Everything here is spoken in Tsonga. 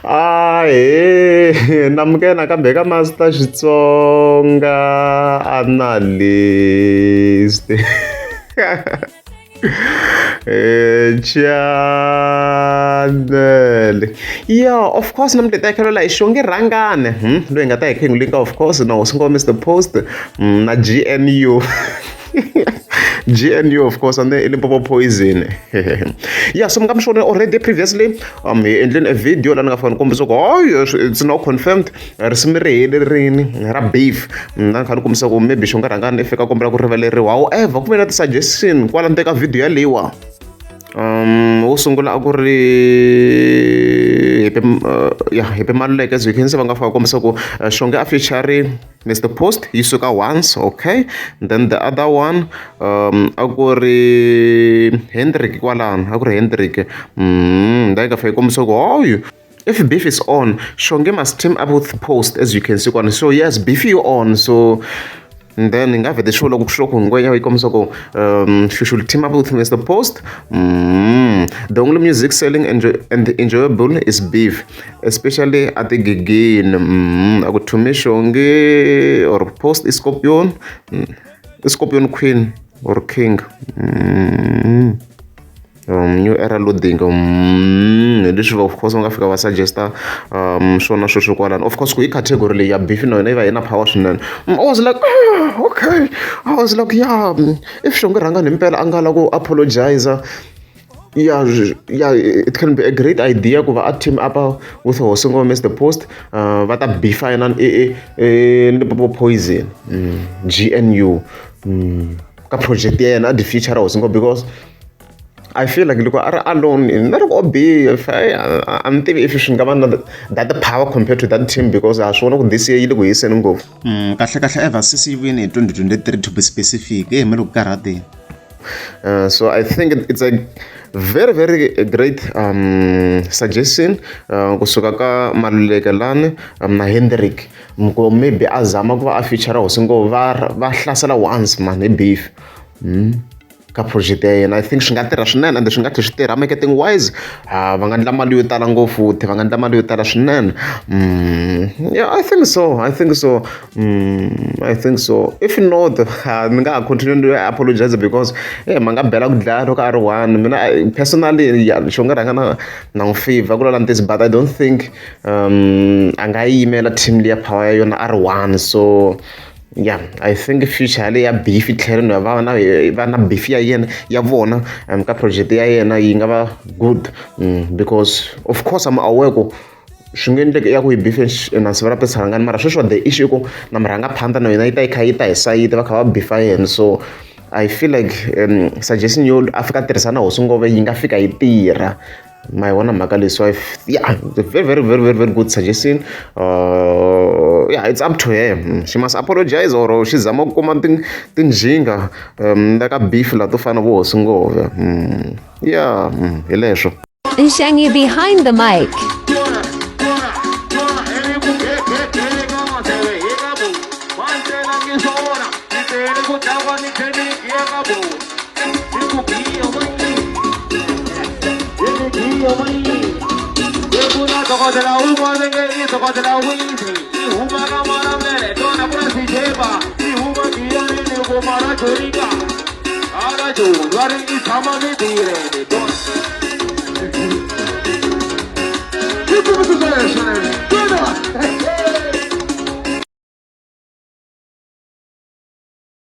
Ahee namukela nakambe ka Master Xitsonga Analyst channel yeah of course namuntlha hi ta khelela hi Xongi Rhangani loyi hi nga ta hi kha hi n'wi linka of course na hosi ngoma Mr Post na G_N_U G_N_U of course and then i Limpopo Poison yeah so mi nga mi swi vonile already previously hi endleni a video laha ni nga fika ni kombisa ku hayi it's now confirmed risimu ri helerile ra beef na ni kha ni kombisa ku maybe Xongi Rhangani i fika a kombela ku rivaleriwa however ku ve na ti-suggestion kwala ndzeni ka video yaleyiwa wo sungula a ku ri Happy ya Happy Maluleke as you can see va nga fika va kombisa ku Xongi a featuring Mr Post yi suka once okay then the other one a ku ri Hendrick kwalano a ku ri Hendrick la yi nga fika yi kombisa ku hayi if beef is on Xongi must team up with Post as you can see kwala so yes beef yi on so and then hi nga vhete swi vula ku swi ku ngwenya yi kombisa ku she should team up with Mr Post the only music selling and enjoyable is beef especially a tigigini a ku to me Xongi or Post i Scorpion i Scorpion Queen or King new era loading hi leswi of course va nga fika va suggest-a swona sweswo kwalano of course ku hi category leyi ya beef na yona yi va yi na power swinene I was like ah, okay I was like yeah if Xongi Rhangani himpela a nga la ku apologize yeah yeah it can be a great idea ku va a team up with Hosi Ngoma Mr Post va ta beefa yena Limpopo Poison G_N_U ka project ya yena a di feature Hosi Ngoma because I feel like loko a ri alone na loko o biha a ni tivi if swi nga va na that power compared to that team because ha swi vona ku this year yi le ku hiseni ngopfu. Kahle kahle ever since yi vuyile hi 2023 to be specific e hi me le ku karhateni. So I think it's a very very great suggestion kusuka ka Maluleke lani na Hendrick ku maybe a zama ku va a feature hosi ngopfu va va hlasela once man hi beef ka project ya yena I think swi nga tirha swinene ende swi nga tlhela swi tirha marketing wise va nga endla mali yo tala ngopfu futhi va nga endla mali yo tala swinene yeah I think so I think so I think so if not ni nga ha continue ni apologize because ma nga bela ku dlaya loko a ri one mina personally ya Xongi Rhangani na na n'wi favor ku vulavula ntiyiso but I don't think a nga yimela team liya power ya yona a ri one so yeah I think future yaleyo ya beef yi tlhela no va na va na beef ya yena ya vona ka project ya yena yi nga va good because of course I'm aware ku swi nge endleki ya ku yi beef na Siva ra Rhangani mara sweswiwa the issue i ku na murhangaphandla na yona yi ta yi kha yi ta hi sayiti va kha va beefa yena so I feel like suggestion yo a fika a tirhisa na hosi ngove yi nga fika yi tirha ma yi vona mhaka leyi so yeah very very very very very good suggestion yeah it's up to her she must apologize or xi zama ku kuma tinjhinga ta ka beef la to fana vo hosi ngove yeah hi leswo. Shangi behind the mic.